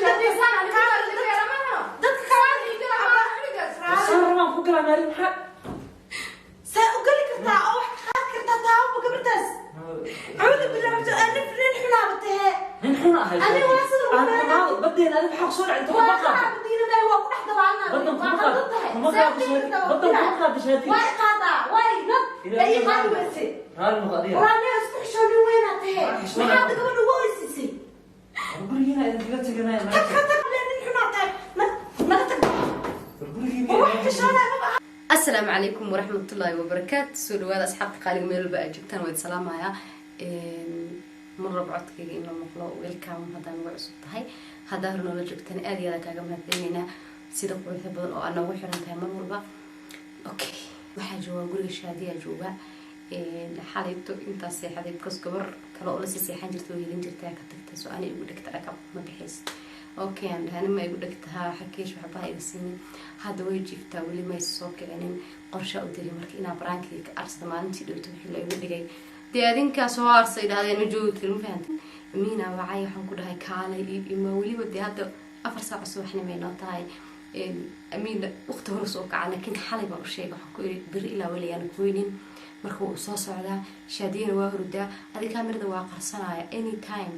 Dadka Saan rabaan ku galaa, Maari, maxaa? See u geli kartaa oo wax ka qaadi kartaa? Taawaba gabadhaas, cuudu bilaabto, anif nin xunaaba tahee. Nin xun ahay? Ani waa sida ugu Aan beeran. imaado baddeen. Adiga maxaa kusoo dhacay? Inta Waa kuma qaado. qaraaba diinadahay, waa ku dhex dabaalnaa. Badan Waa kuma qaldan qaado. tahay. Kuma See qaado. u geli kartaa? Badan kuma qaado, Shaadi. Waa i qaadaa, waa nad ay i qaadi weyse. Raali noqo adiga. Walaaliyaa, isku xishoonin weynaa tahee. Waa xishoonaa. Maxaad gabadha ugu oysiisay? Gurigiina idin kaga teganaya. Tag ka tag, nin xunaa tahay. Naga tag. War gurigiina. War wax xishoonaa maba aha. Asalaamu calaykum waraxmatullaahi wabarakaatu. Soo dhawaada asxaabta qaaliga, meel walba aad joogtaan waa salaamayaa. Mar rabo codkayga in la maqlo. Welcome haddaan uga cusub tahay, haddaa hore noola joogtaan, aad iyo aad kaaga mahadcelinaynaa sida quruxda badan oo aad noogu xiran tahay mar walba. Okay, waxaa joogaa guriga Shaadiyaa jooga. Xalayto intaas seexaday because gabar kale oo lasii seexan jirta oo helin jirta ka tagtay, so ani igu dhegta dhakab ma bixays. Okay, aan dhahay, ma igu dhegtahaa xakeesh, waxbaha iga siinin. Hadda way jiiftaa, weli may soo kicinin. Qorsha u diray marka inaa baraankii ka arsada maalintii dhowto wixii la igu dhigay. Dee adinkaa soo arsay dhahdeen, ma joogi karin, ma fahanta? Amiina wacay, waxaan ku dhahay kaalay iyo ima. Weliba dee hadda 4 saac subaxnimo ay noo tahay. Amiina waqti hore soo kaca, laakiin xalay baan u sheegay. Waxaan ku iri beri ilaa weli aan kuweynin. Marka wuu soo socdaa, Shaadiyana waa hurdaa. Adi kaamirada waa qarsanaya. Anytime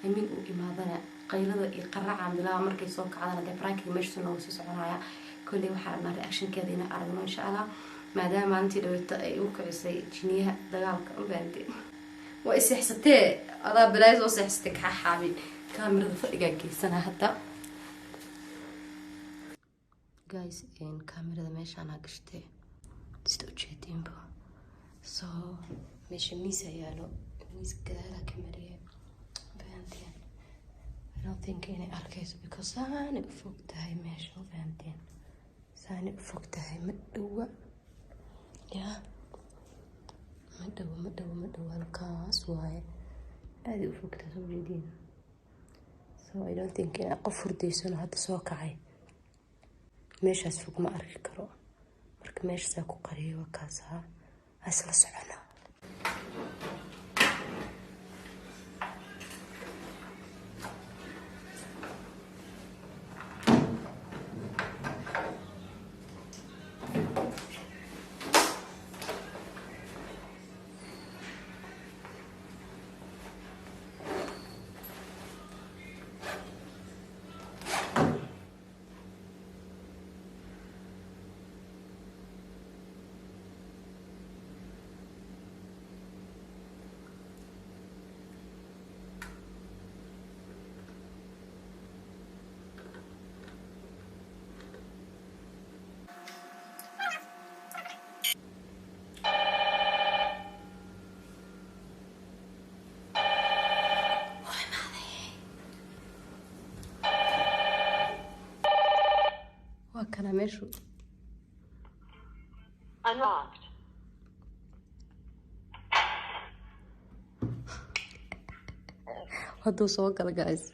Amiin uu imaadana, qaylada iyo qaracaan bilaaba. Markay soo kacdana dee prankiga meesha noogu sii soconaya. Kolley waxaa rabnaa reactionkeeda inaan aragno, insha Allah, maadaama maalintii dhaweyta ay ugu kicisay jiniyaha dagaalka. Ma fahanteen? Waa iseexsatee, adaa balaayo soo seexsatay. Kaa xaabin kaamirada fadhigaa geysanaa hadda. Guys, kaamirada meeshaan aa gashtee, sida ujeediinba. So meesha miis yaalo, miis gadaalaa ka mariya. Fahanteen? I don't think inay arkayso because saanay u fog tahay meesha. Ma fahanteen? Saanay u fog tahay, ma dhowa ya, ma dhowa, ma dhowa, ma dhowa. Halkaas waaye, aaday u fog tahay, soo jeediin. So I don't think inay qof hurdaysano hadda soo kacay meeshaas fog ma arki karo. Marka meeshaasaa ku qariyay, waa kaasaa. Isla socona. Waa kana meeshu. Unlocked. Hadduu soo gala, guys.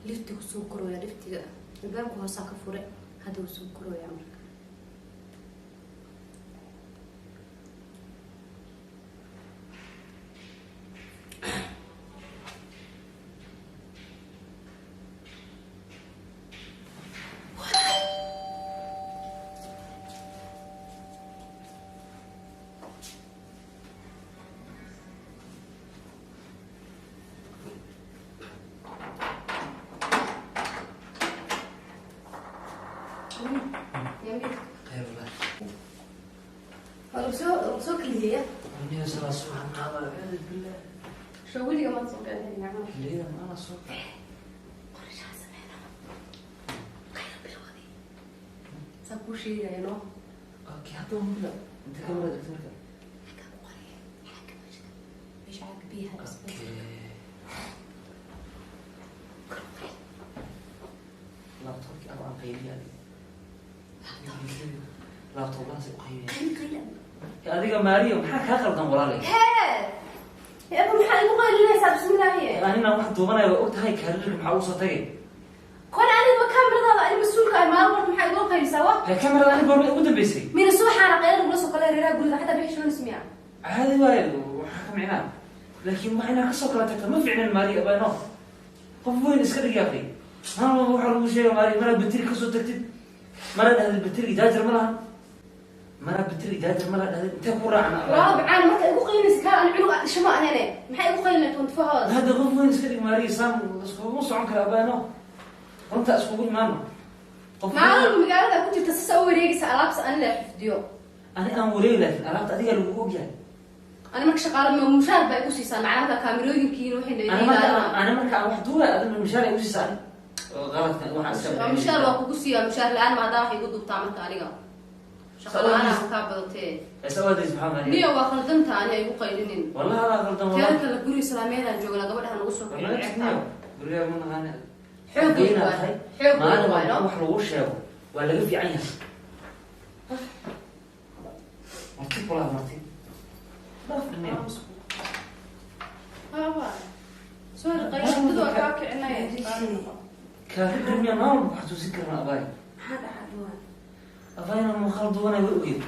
Liftigu soo korooya, liftiga albaabka hoosaa ka fure, hadda wuu soo korooya marka. Khayr wallah. Waa lagu soo keliyeya. Aniga salaa subax maada, acuudu billah. Soo weliga maad soo kicin? Xilliyada maana soo kac. Qorshaha sameyna, qayla bilowday, saa kuu sheegaya no. Okay, hadda waan bila. Inta kamarada dhigta marka. Xaggaa ku qariya, xagga meesha, meesha caaga biyaha. Okay. Laptopki ama aan qayliya adiga. Laptop-lahaas u qayliya. Qayl qayla. Adiga Maariyo, maxaa kaa qaldan, walaalay? Hee, eba, maxaa igu qaylinaysaa? Bismillaahi. Anina wax duubanaya waa og tahay. Kaarirka maxaa ugu soo tagay? Kor aniga kaamiradaada ani mas-uulka ah, maalin walba maxaa igula qaylisaa wa? Lee kamerada ani goorma ugu dambeysay? Mina soo xaana qaylada nagula soo kale reeraha guriga xataa bixishoonaysa miya? Caadi waaye, waxaa ka micnaa, laakiin waa inaa kasoo kala tagta. Ma ficnin, Maari abano, qof weyn iska dhig yaaqay. Maalin walba waxaa lagu sheega, Maari, maraad bateri kasoo tagtid, maraad dhahdid bateriga jaajar ma laha, maraad bateriga jaajar ma laha dhahdid. Intee ku raacna? Walaalo bacaan, marka igu qaylinaysa kaa ani cunug dhasho ma ahane, maxay igu qaylinay 24 hours? Hadda qof weyn iska dhig, Maari. Saan iskuguma socon kara, abano, runta iskugu imaano. Qof Maalin walba magaalada ku jirta sasa u wareegaysa alaabta ani la xifdiyo. Ani aan wareegi, laakiin alaabta adigaa lagugu ogyahay. Ani marka shaqaale ma mushaar baa igu siisaan macnaha kaamirooyinkiina waxay Ani marka ilaalina. Ani marka aan wax duulay, adina mishaar ay usiisa. Ani qaladka waxaan iska Mushaar waa kugu siiyaa, mushaar la-aan ma haddaa waxay igu duubtaa marka aniga shaqa la-aan kaa badatee. Sawaadays maxaa, Maariya? Niyo, waa khaldanta, ani ay igu qaylinin. Wallahi adaa qaldan. Teeda Wallahi. kale guri islaameedaan joognaa, gabadhaha nagu soo Wallahi kicin. Gurigaa ma naqaani. Xoog weyn Weynaa waay. tahay. Xoog weyn Maalin waay, walba no? wax lagu sheego waa laga fiican yahay. Marti kulaa marti dhaaf dhiniyo. Haba soo qayshadadu waa kaa kicinaya. Kaari miya? Maalin walba xasuusin karna, abaay. Maxaa dhacay dhawaan? Abaayna muuqaal duwanay way ogeed.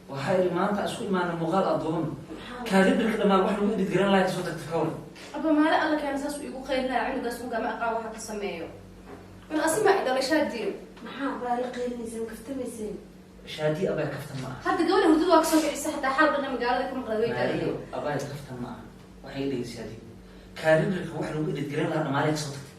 Waxaa iri maanta isku imaana muuqaal aad duwan, kaari dhirka dhamaa wax lagu edit garan lahaa kasoo tagta ka waran? Aba, maali alla keena saas uu igu qaylinaya cunugaas ugama aqaan waxa ka sameeyo un asima dhalashaa diin. Maxaa baa la qaylinaysa? Ma kaftamayseen? Shaadi, abaay, kaftan ma aha. Hadda gabadha hurdada waa kasoo kicisa, xataa xaal dhanna magaalada ka maqlay way Maariyo taagan. Abaay, kaftan ma aha. Waxay dhegeysa, Shaadi, kaari dhirka wax lagu edit garan lahaa dhamaale kasoo tagtay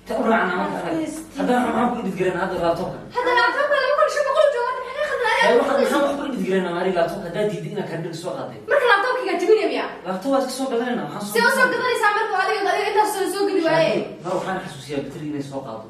ta u raacnaa. Marka anaga haddana maxaan ku edit garan hadda laptopka? Hadda laptopka 2500 jooga, hadda maxaa ka Ay, khaldan? waxaan maxaan wax ku edit garan, Maari, laptopka haddaa diiday inaa kaari dhirka soo qaaday? Marka laptopkiga jabinaya miya? Laptop waad iska soo gadanayna, waxaan See usoo gadanaysaa marka adiga intaas soo geli waaye? Mar waxaan xasuusiyaa bateri inay soo qaado,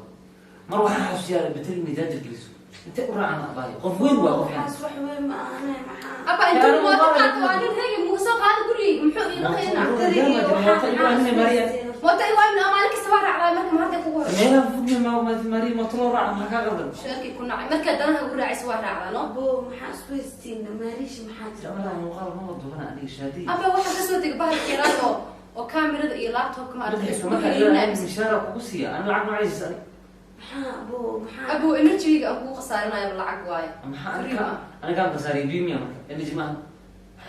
mar waxaan xasuusiyaa bateri inay jaajar geliso. Intee u raacana, abaayo? Qof weyn waa qof. Waxaas wax weyn ma ahane, maxaa? Aba, intuu mooto qaato waa nin reegi muga soo qaada gurigayga, muxuu iila qaynaa? Mooto igu aamin, maalin kasta waa raacdaa, marka ma hadda kugu hore? Meelaha fogna ma Maari mooto loo raaca? Maxaa kaa qaldan? Sheerkii ku nacay, markaa danaha ugu raacaysa waa raacdaa, no? Abo, maxaa isku haystiin? Maariish, maxaa jira? Walaa muuqaal ma wadubana aniga, Shaadi. Aba, waxaa kasoo tegay bahalka yaraan oo kaamirada iyo laptopka ma aragtay isku Marka xiriirinaya. Mishaara kugu siiya ani lacag noocaysiis ani? Maxaa, abo, maxaa? Abo, energyga aan kugu khasaarinaayo lacag waaye. Maxaa aniga anigaan khasaariyay biimiya? Marka energy maaha.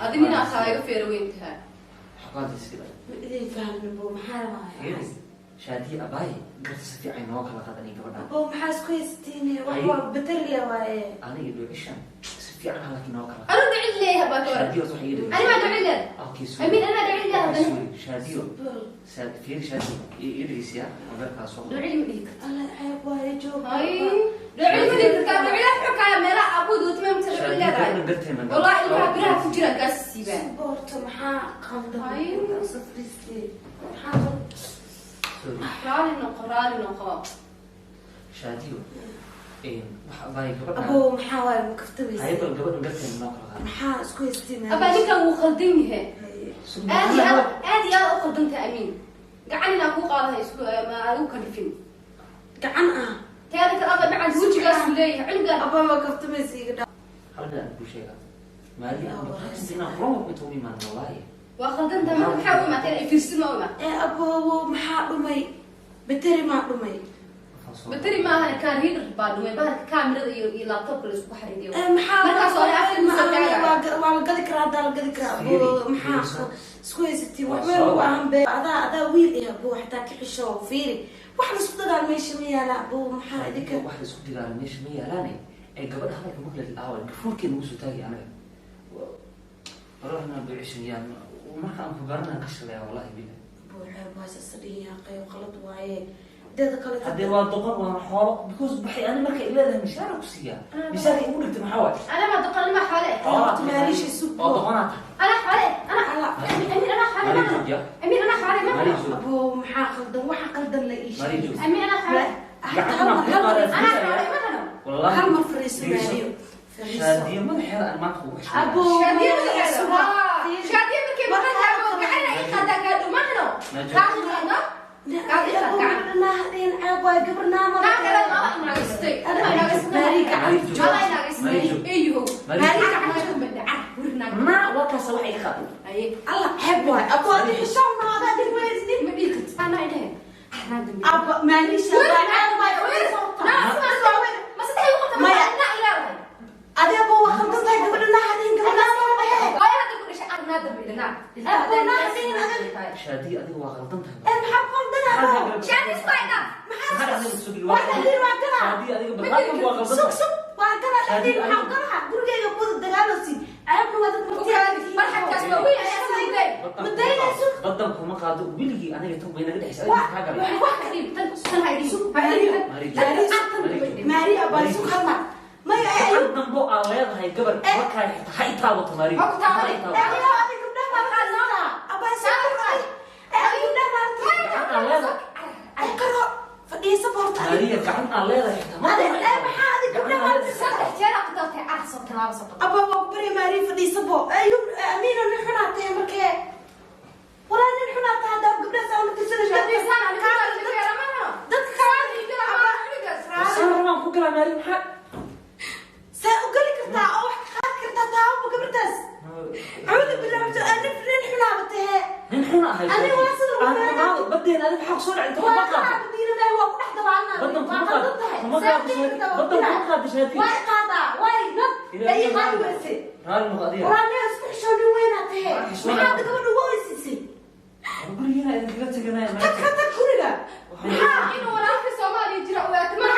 Adi nin ataa iga feera weyn tahay. Waxaa iska Ma idin fahmin, abo, maxaa rabaa? Shaadiye, abaaye, garta si fiican noo kala qaad aniga gabadha. Abo, maxaa isku haystiin? Wax waa bateri le waaye. Aniga dhucishan si fiican halkii noo kala. Anu dhicid leeyahay baa ka waran. Shaadiyo, horta waxay ii Ani maa dhicid leeyahay. Okay, sorry. Amiin, anaa dhicid leeyahay haddana. Sorry, Shaadiyo. Fiir, Shaadiyo, ii dhegeysiya mobeelkaa soo qor. Dhicid ma dhihi karto. Alla, ceeb waaye, joog. Ay, dhicid ma dhihi kartaa, dhicid xogkaaya meelaha abuud wadma inta dhicid Shaadiyo, leedahay. gabadhan garteena. Wallahi ilmaha biraha ku jiraan kaas siibaan. Boorto, maxaa qaldan? Ay. Safriiste, maxaa qaldan? Sorry. Raali noqo, raali noqo. Shaadiyo, waxa abaaye gabadhan. Abo, maxaa waaye? Ma kaftamaysa? Haye, bal gabadhan garteena noo kala qaad. Maxaa isku haystiin? Abaa, ninkan wuu khaldan yahay, aad iyo aad, aad iyo aad u khaldan tahay. Amiin, gacan inaa kuu qaadahay isku ma adigu kalifin. Gacan ah? Teeda kale, aba macan, wejigaasuu leeyahay cunugan. Aba, ma kaftamaysa? Iga dhaa. Hal mid aan kuu sheegaa, Maari, aan inaan kulama inta u imaan, wallahi. Waa khaldan tahay, marka maxaa u imaatay? Inay fiirsin ma u imaatay? Ee aboobo, maxaa dhumay? Bateri maa dhumay? Waxaan soo Bateri ma ahan, kaan reader baa dhumay, bahalka kaamirada iyo laptopka la isku xariiriyo. Ee maxaa? Markaas oo afka Ma kusoo taagaya. waa la gadi karaa, haddaa la gadi karaa. Fiiri, Abo, maxaa fiiriso. isku haysatiin? Waa Wax weyn soo u ahan be, adaa wiil eh, abo, xataa ka xisho. Fiiri, wax la isku dagaal meesha ma yaala, abo, maxaa idinka? Wax la isku digaala meesha ma yaalaane. Ee gabadha hadalka maqlid aawa gafuurkeena ugu soo taagay anaga. Wallahi ma bicishan yaa marka aan ku baranaan ka shalaya, wallahi billah. Abo, ceeb waa sasadhihin yaaqayo, qalad waaye. Deeda kale Haddee waa doqon, waana xoolo, because waxay ani markay leedahay mishaara ku siiyaa, mishaarka igu dhigtay maxaa waay? Ana ma doqon, ma xoole. Xoolaa. Maariish isug. Waa doqonaa tahay. Ana xoole, ana Amiin, ana xoole Maari ma joog ya. Amiin, ana xoole ma Maari joog. Abo, maxaa qaldan? Waxa qaldan la ii Maari sheeg. joog. Amiin, ana xoole. Hal mar, hal mar. Ana xoole ma Wallahi. Hal mar fariiso, Maariyo, fariiso. Shaadiyo madaxeeda aan maanta kugu xishmeeyo. Abo. Shaadiyo Maariyo, madaxeeda shaadiyo markay maqan tahay oo gacana ii qaadaa gaadho mahno kaa qaadno. Nahdeen, ceeb waay, gabarnaa. Naa kale mala inaagaystay, mala inaagaystay eeyahow. Maari Maari. Ma waa kaasa wax iga qaad. Aye. Alla, ceeb waay, abo, adi xishoon ma adaa dhig weysnin. Ma dhihi kartid anaa idhahe. Abba maalisha. Ma saddex igu qabta? Maya. Ma ilaahay. Adiga waa khaldan tahay, gabadha naxadin, gabadha Waayo hadda ku dhashay arnaa dambe ilaa. Shaadiya, adiga waa qaldan tahay. Ee, maxaa ku qaldanaa? Shaadi isku hayda. Maxaa dhacday? Sugil. Waa dhexdiin, waa galaa. Shaadiya, adiga barnaamijkan waa qaldan Sug. tahay. Sug, waa galaa dhexdiin. Maxaa galaa? Gurigeyga kuwada dagaaloosi, ceebna waa dad martiyaa. Marxabkaas waa weyn ayaa sida ilaahay. Ma daynayso? Badan kuma qaado weligii, aniga tan way naga dhexaysa, adiga maxaa galay? Wax ka dhiib tan tan haydi. Maari abaa, sug hal mar. Maya, Gacan ayuu dambo aa leedahay gabar markaa xitaa ha i taabato, Maari. Ha ku taabanin. Ha i taabato. Adiga adiga gabdhaha maarata abaa, sug ee adiga gabdhaha maarata. Gacan aa leedahay. Ay qaro fadhiisa boorta adiga. Maariya, gacan aa leedahay xitaa ma Adiga ee maxaa adiga gabdhaha maarata? Saddex jeer ku taabtay car soo talaabo soo. Abaa, waa ku bari Maari, fadhiisa bo. Ayuu Amiino nin xunaa tahay markee. Walaa nin xunaa tahay haddaa gabdhaha saa ula tirsanaysa. Dadka kale Saan rabaan ku galaa, Maari, maxaa? See u geli kartaa oo wax ka qaadi kartaa taababa gabadhaas? Cuudu billahi, nin nin xunaaba tahe. Nin xun ahay? Aniga waa sida Aan xumaado baddeen, adiga maxaa kusoo dhacay inta kuma Waa qaado? qaado diinana, waa ku dhex dabaalnaa. Badan Waa kuma qaldan qaado. tahay. Kuma qaado Shaadi. Badan kuma qaado, Shaadi. Waa qaadaa, way nab ay qaadi weyse. Raali noqo adiga. Walaa nin isku xishoonin weynaa tahe. Waa xishoonaa. Maxaad gabadha ugu oysiisay? Gurigiina idinkaga teganaya. Tag ka tag guriga. Maxaa? Inuu walaalka Soomaaliya jira ogaato ma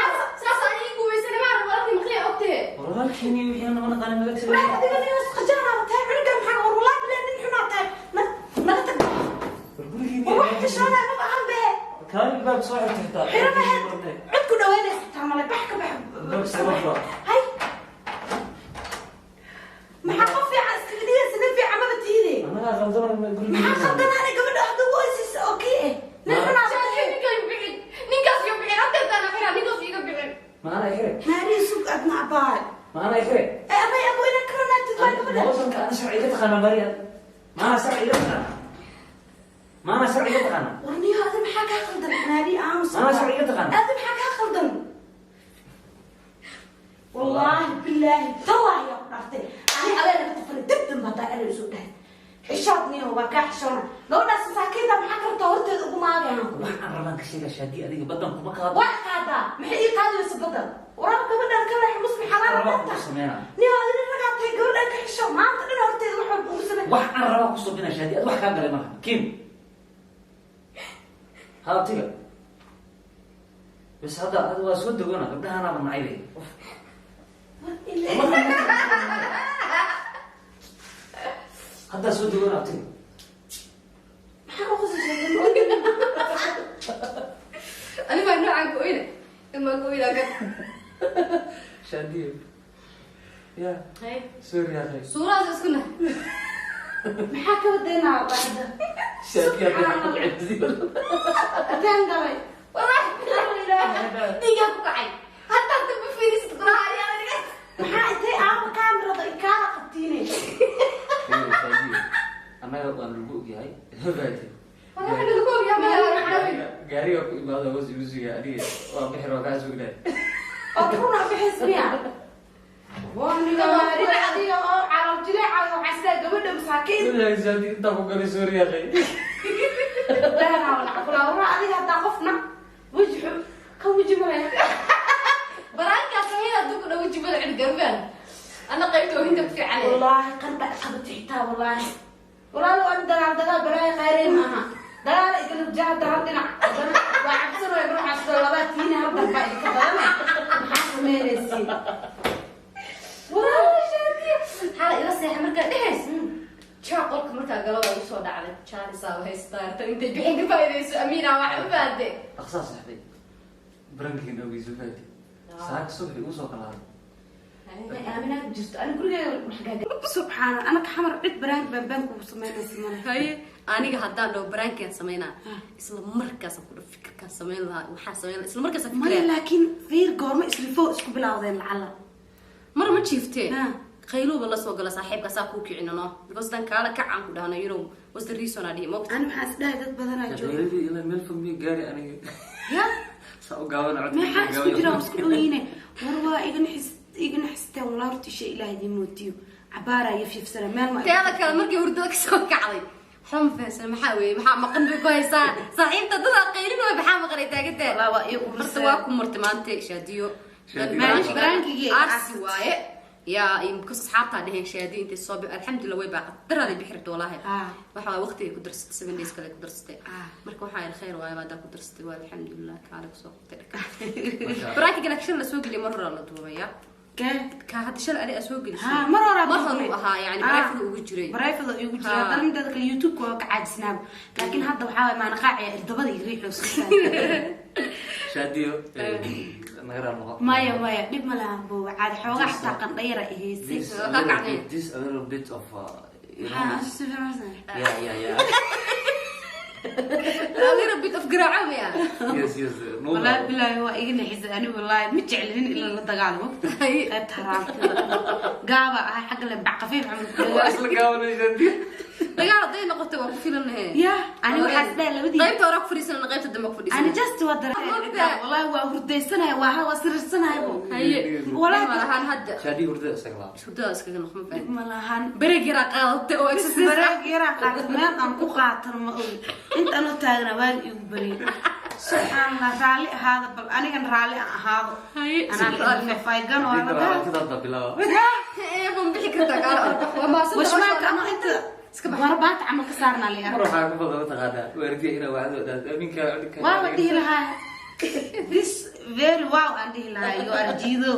saas aan ii guubaysan ma arag walaalkii maqliya ogtee. Walaalkiini wixii nama naqaani naga Maxaa teganaya. adiga nin isqajaanaaba tahay? Cunuga maxaa? War walaa bilahi nin xunaa tahay. Naga tag. War gurigiina. War wax xishoonaa maba ahan be. Kaali baab soo xirtay xitaa. Xiro mahed, cid ku dhaweynaysa xitaa male. Bax ka bax. Baab soo xiro. Hay, maxaa qof fiican iskaga dhigaysa? Nin fiican maba tiide. Anagaa qaldan gurigiina. Maxaa khaldanaanay gabadha hadda ugu oysiisa? Okay, eh nin xunaa tahay. Ninkaas iga bixin, ninkaas iga bixin, haddeetaan xira, ninkaas iga bixin. Ma ana xire? Maari, sug adna abaay. Ma ana xire? Ee amay abo ina karonaatid waa gabadha. Wadanka ana sharci iga taqaanaa, Maria. Ma ana sharci iga taqaanaa? Ma ana sharci iga taqaanaa? Warniyo, adi maxaa kaa khaldan? Maari, aamus. Ma ana sharci iga taqaanaa? Adi maxaa kaa khaldan? Wallaahi bilaahi tallaahi yaa ku dhaaftay, ani adee naga tafalay dib dambe haddaa erey usoo dhahay. Xishood niyo, waa kaa xishoona. Gabadhaas masaakiinta maxaa kartaa horteeda ugu maagayaan ku? Wax aan rabaan ka sheegaa, Shaadi, adiga badan kuma qaado. Waa qaadaa. Maxay ii qaadi weysa badan? Waraa gabadhan ka leex muslim xalaal Rabaa danta. Kugu sameynaa. Niyo, adi nin ragaa tahay, gabadhan ka xisho. Maanta dhan horteeda wax walba ugu samey. Wax aan rabaa ku subinaa, Shaadi, ad wax kaa galay malaha. Kim haabtiga bas hadda adiga waa soo degona, gabdhahanaaba nacaybe. War ilaa Haddaa soo degona, abtiga. Maxaa u qosashay? Ani baa noocaan ku oyna imaa ku oyna kan. Shaadiyo ya, sorry akhay. Suurahaas isku nah. Maxaa ka wadeynaa hadda? Shaadiyo hadda ku dhacay. Ataan galay. Wallaahi dhiigaa ku kacay haddaad dambe fiirisid kulaha ayaa aniga. Maxaa intay aaba kaamirada ikaala qabtiine? Shaadiyo, annaga waan lagu ogyahay. Wallaahi lagu ogyahay ma Gaariga ku imaada hoos igu suga, aniga waa bixir, waa kaa sugnaa. Oo runa bixis miya? Waniga adiga oo calool jileeca waxaa sidaa gabadha masaakiin. Shaadi, intaa ku galay, sorry akhay. Wara adiga haddaa qofna wejixu kan weji male. Baraankaas ahayd hadduu ku dhawo jibada cid garbaan ana qaybta oohinta ku fiican. Wallaahi qandha qabatay xitaa, wallaahi walaalo ani dagaal dagaal balaayo qayreen maaha. Dagaal igala jahada hal dhinac waa cabsanaya ruuxaas oo labaa tiina hal darbaa idinka badana. Maxaa sameynaysiin? Xala ila seexa markaa dhehays jaa qolka markaa galo waa usoo dhacday jaanisaa haystaa tan intay bixin ka faa'iidayso Amiina waxa u fahamtay. Dhaqsaa saxday barankiina ogeyso faati saaka subaxi ugu soo kalaaday. Aaminaad jirto ani gurigeyga maxaa? Subxaana, anaka xamar cid baraank baan baan kugu samaynaysa male. Haye, aniga haddaan dhaho baraankaan sameynaa, isla markaasaan ku dhaho fikirkaan sameyn lahaa, waxaan sameyn lahaa isla markaasaan Maya, fikiraya. Laakiin fiir, goorma isrifo isku bilowdeen lacala? Mar ma jiiftee. Ha. Qayluuba la soo gala saaxiibka saa kuu kicino no because dan kaala kacaan ku dhahno, you know what's the reason aa dhihi mogta. Ani waxaan isdhahay dad badanaa jooga. Dhallinyaradii ilaa meel fog miya gaari aniga Ya. saa u gaaban codka. Maxaa isku jira oo isku dhowyiine? War waa iga naxis, iga naxisteen walaa. Horta isha ilaah idiin mootiyo cabaaraa iyo fiifsana meel ma. Teeda kale markii hurdada kasoo kacday Waxba ma fahansan, maxaa weeye? Maxaa maqan bay ku haysaa saaxiibta? Dadaa qaylin way, maxaa maqan ay taagantahay? Walaa waa ii Horta urursay. Waa ku martay maanta Shaadiyo. Shaadiyo. Prank-igii Arsi waaye yaa, because asxaabtaa dheheen Shaadiyo intay soo alxamdulillah way baaqat daraaday bixi rabta walaahi. Waxa waa waqtigay ku darsatay, 7 days kale ku darsatay. Marka waxaa yar khayr waaye baadaa ku darsatay, waa alxamdulillah, kaale kusoo qabtay. Prank-iga laakiin shal la soo geliyay, mar horaa la duubaya. Kee? Ka hadda shal ani aa soo gelisay. Ha, mar horaa Mar hore duubnay. uu ahaa yani private ugu jiray. Private igu jiray. Haddana mideeda kale YouTube-ka waa ka caajisnaaba, laakiin hadda waxaa waay maana qaaciya irdabada iyo riixoo. Shaadiyo, naga raal noqo. Maya, maya, dhib ma lahan bo, caadi xoogaa xataa qandhayara ihaysay. This a little bit, this a little bit of you know, yeah. A little bit of garaaco miya? Yes, no. Wallaahi bilaahi waa iga nixisay ani, wallaahi ma jeclinin in la dagaalamo. Qaybta haraantida gaaba ahay xagga le bac khafiif camal. Waa isla gaabanay, Shaadiyo. Dagaal hadday noqoto waa ku filanahe. Ya, ani waxaa isdhahay labadii Qaybta hore ku fadhiisanana, qaybta dambe ku ani fadhiisanana. Just waa Hurda. Wallaahi waa hurdaysanaya, waa siriirsanaya bo. Haye. Wallaahi. Ma lahan hadda. Shaadiyo hurdada isaga laab. Hurdada iskaga noqon ma Dhib ma lahan. Bareeg yaraa qaadatay oo exercise ah. Bareeg yaraa qaata, meel aan ku qaatan ma ogi, inta anoo taagna waagi igu bariyay. Subxaan Allah, raalli ahaada, bal anigan raalli aan ahaado. Haye. Anaa faygan waa la Hurdada hadda bilaaba. Ee, ma bixi kartaa, kaala orbax, waa mahadsan. Washmaanka ama inta Iska bax. warbaanta camal ka saarnaa liyaa. Mar waxaa ku badan mataqaanaa waardiya inaa wacdo dhaas aminka ninka. Waa la dhihi lahaa, this very wow aan dhihi lahaa, you are jiido.